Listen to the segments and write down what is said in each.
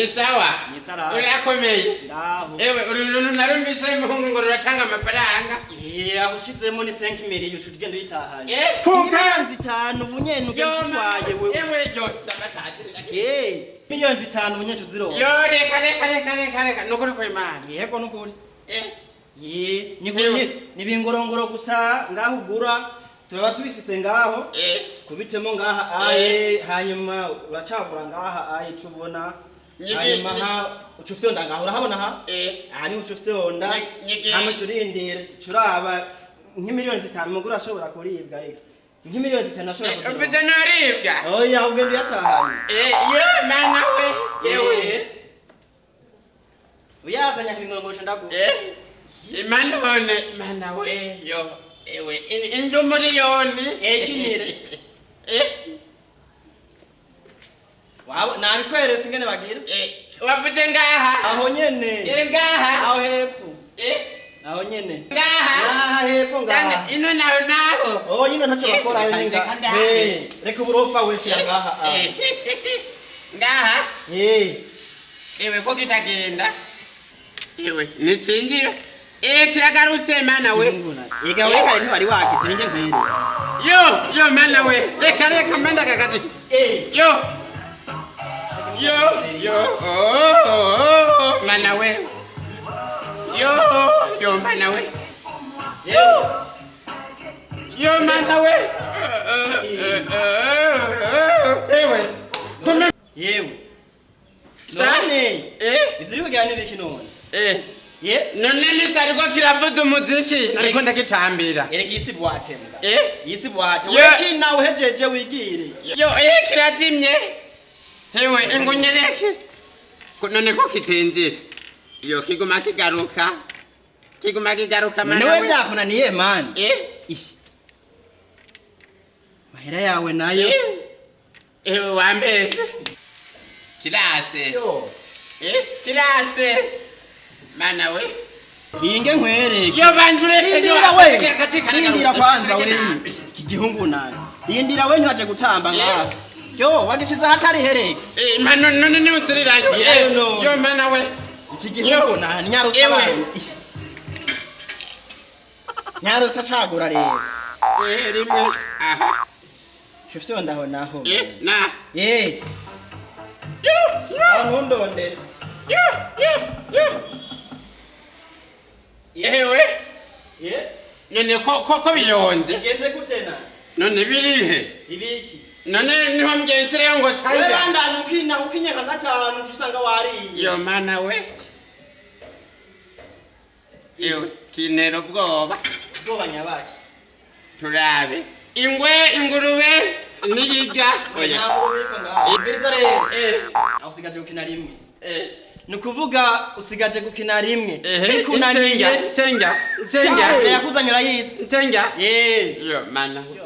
Ni sawa. Ni sawa. Urakomeye. Ndaho. Ewe, uru runtu narumvise muhungu ngo ruratanga amafaranga. Eh, aho ushizemo ni 5 million uca ugenda uyitahanye. Eh, Miliyoni 5 ubu nyene ugenda uzitwaye wewe. Ewe, yo, zabataje. Eh, miliyoni 5 ubu nyene uzironka. Yo, reka, reka, reka, reka, reka. Nukuri kw'Imana. Yego nukuri. Eh, Ye, ni Ewe. ni bingorongoro gusa ngaho ugura turaba tubifise ngaho. Kubitemo ngaha aye, hanyuma uracagura ngaha aye tubona. Hanyuma ha uca ufyonda ngaho, urahabona ha? Eh. Aha niho uca ufyonda. Hama uca urindira, uca uraba nk'imiliyoni 5 mugura ashobora kuribwa eka. Nk'imiliyoni 5 ashobora kuzironka. Mvuze noribwa. Oya, ugenda uyatahanye. Eh, yo, mana we. Ewe. Eh. Uyazanye ibingorongoro uca ndaguha. Eh. Imanone, mana we, yo. Ewe, indu miliyoni. Eh, kinire. Eh. Waba nabikweretse ingene bagira. Eh, wavuze ngaha. Aho nyene. Eh, ngaha. Aho hepfo. Eh, Aho nyene. ngaha. Ngaha hepfo Cyangwa ngaha. ino naho naho. Oh, yino ntacyo Eh, bakora reka yo reka ninga. ndahe. Eh, reka uburofa we shira ngaha. Ah. Eh, ngaha. Eh. Ewe, ko kitagenda. Ewe, nitsingiye. Eh, kiragarutse mana we. Ega we kare ntiwari wakije ninge nkwere. Yo, yo mana we. Reka reka menda kakati. Eh. Yo. Yo, yo, oh, oh, oh, mana we. Yo, yo mana we. Yo. Yo mana we. Ewe. Kume. Yewe. Sa? None. Eh? Ivyo uri kugira ni biki none? Eh. Ye. None nitariko kiravuza umuziki. Ariko ndagitambira. Erega iyi si boîte mbwa. Eh? Iyi si boîte. Ye. We kina uhejeje wigire. Yo, eh, kirazimye. Hewe, ingunyereke. None ko kitinjira. Yo, kiguma kigaruka. Kiguma kigaruka mana None we we. byakunaniye man. Eh? Ih. Mahera yawe nayo. Eh? Ewe, wambese. Kirase. Yo. Eh, kirase. Mana we. Hinge nkwereke. Yo, banjureke. Rindira we. Rindira kwanza we. Iki gihungu nani. Rindira we ntiwaje gutamba ngaha. Yo, wagisize ahatari hereke. Eh, mana none ni usirirayo. Shirayo Eh, none. yo mana we. Iki gihungu nani nyarutsa Ewe. abantu. Ih. Nyarutsa cagura rero. Eh, rimwe. Aha. Ico fyonda aho naho. Eh, na. Eh, Yo, yo. aho ntundondere. Yo, yo, yo. Ewe. Eh, None ko biyonze. bigenze gute na? None birihe? Ibiki? None niho mgensireyo ngo We canja. bandanye ukina ukinye nka gatanu uca usanga wariye. Yo mana we. Ewe, kinera ubwoba. Ubwoba nyabaki. Turabe. Ingwe, ingurube, niyirya. Oya. Ntabwo biriko ngaho. Umviriza rero. Eh, Aho usigaje gukina rimwe. eh. Ni ukuvuga usigaje gukina rimwe. Ehe, Bikunaniye. nsenga, nsenga, Nsenga nsenga. yakuzanye urayizi. Nsenga. Eh. Yo mana we.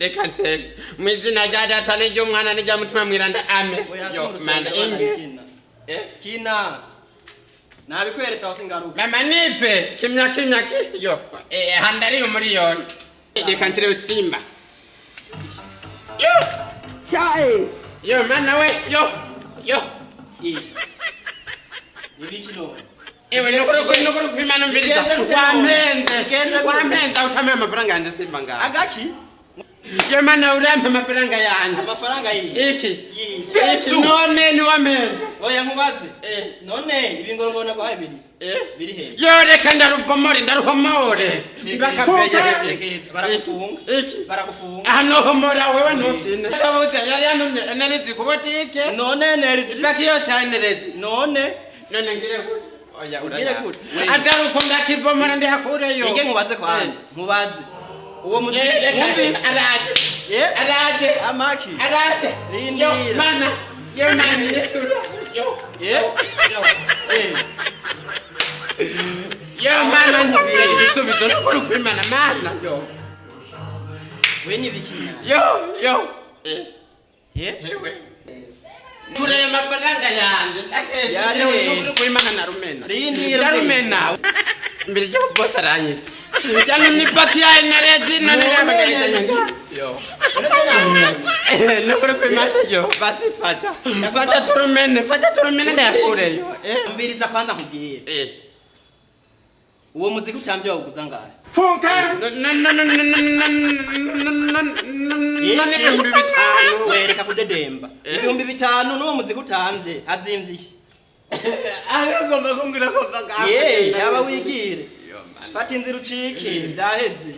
Reka nsenga. Mu izina rya Data n'iry'Umwana n'irya Mutima Mweranda. Amen. Oya, Yo si mana, urusengero inge. kina. Eh. Kina. Nabikweretse aho singaruka. Mama nipe kimya kimya ki yo eh handari umuriyoni reka nshire usimba yo Chae. yo mana we yo yo. Eh. Nibiki none? Ewe, nukuri kwimana mviriza. Bigenze gute none? Wampenze. Bigenze gute? Wampenze utame amafaranga yanjye simba ngaho. Agaki? Yo mana, urampe amafaranga yanjye. Amafaranga yiyi. Iki. Yiyi. Iki none niwampenze. Oya, nkubaze. Eh. None ibingorongoro naguhaye biri. Eh. Biri he? Yo, reka ndarubomore ndaruhomore. Tekereza, baragufunga. Iki. Baragufunga. Aha nohomora wewe ntubyine. Kabuza yari yantumye energy ku botike. None energy. Ipaki yose ya energy. None None ngire gute? Oya, Ugire uraya. gute? Atari uko ndakibomora ndihakureyo. Inge nkubaze kwanza. Nkubaze. Uwo muziki Eh, reka wumvise? araje. Eh? Araje. Amaki. Araje. Rindira. Yo mana. Yo mana Yesu. Yo. Eh? Yo. Eh. Yo mana nkubwira igisubizo n'ukuri kw'Imana mana. Yo. We nibiki? Yo, yo. Eh. Eh? Ewe. Kure ayo mafaranga yanjye ndakese. Yari. Nukuri kw'Imana narumena. Rindira. Ndarumena. Mbere yo boss aranyica. Yantumye ipaki ya energy none None irahamagaye. energy. Yo. None je nakuzanye. Nukuri kw'Imana yo, basi fasha. Fasha turumene, fasha turumene ndayakureyo. Umviriza kwanza nkubwire. Uwo muziki utamvye wawuguza ngahe? None 5000. Wereka kudedemba. 5000 n'uwo muziki utamvye azimvye iki? Ari ugomba kumbwira ko mva ngaho. Ye, yaba wigire. Yo, mana. Fata inzira ucike, byaheze.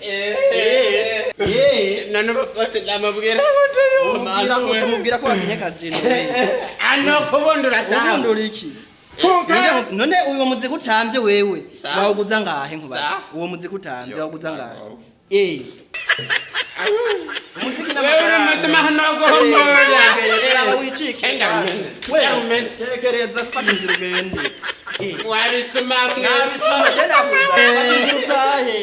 None bose ndamubwira gute yo? Umubwira ngo tumubwira ko wakinye kajino. Ano kubundura sawa. Ubundura iki? None uwo muziki utamvye wewe Sa. wawuguza ngahe nkubaza? Sa. Uwo muziki utamvye Yo, wawuguza ngahe? wow. Umuziki Wewe uri musuma hano guhumura. Tekereza wicike. Enda umene. We, Enda umene. tekereza fata inzira ugende. Wabisuma mwe. Nabisoma je nakuza. Fata inzira utahe.